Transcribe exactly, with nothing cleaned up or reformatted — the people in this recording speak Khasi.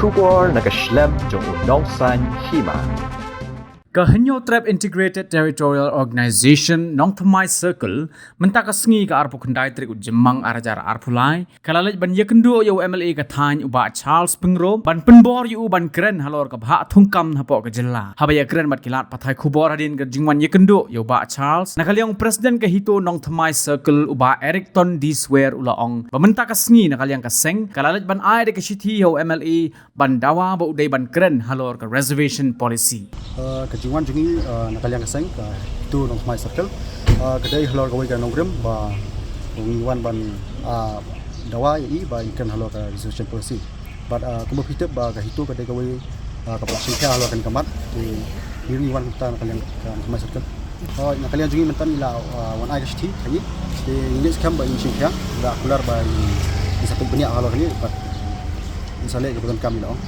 Khubor na ka shlem jong u Nongsaiñ Hima. Ka Hynñiewtrep Integrated Territorial Organization Nongthymmai Circle mynta ka sngi ka arphew khyndai tarik u Jymmang ar hajar arphew lai ka la leit ban ïakynduh ïa u M L A ka thaiñ u Bah Charles Pyngrope ban pynbor ïa u ban kren halor ka bhah thungkam hapoh ka jylla. Haba ïakren bad ki lad pathai khubor hadien ka jingwan ïakynduh ïa u Bah Charles, na ka liang u President ka HITO Nongthymmai Circle u Bah Erickton D Swer u la ong ba mynta ka sngi na ka liang ka seng ka la leit ban ai da ka shithi ha u M L A ban dawa ba u dei ban kren halor ka reservation policy. Uh, ka jingwan jong ngi, uh, na ka liang ka seng ka HITO Nongthymmai Circle, uh, ka dei halor kawei ka nongrim ba ngi wan ban, uh, dawa ïa i ba in kren halor ka reservation policy. But, uh, kumba phi tip ba ka HITO ka dei kawei, uh, kaba la shim khia halor kane ka mat. Te ngi wan mynta na ka liang ka Nongthymmai Circle. Oh, na ka liang jong ngi mynta ngi la, uh, wan ai ka shithi ha ngi. Te ngi ngeit skhem ba in shim khia, ba kular ba in sa pynbeit halor kane, but in sa leh kaba donkam, ïa la ong.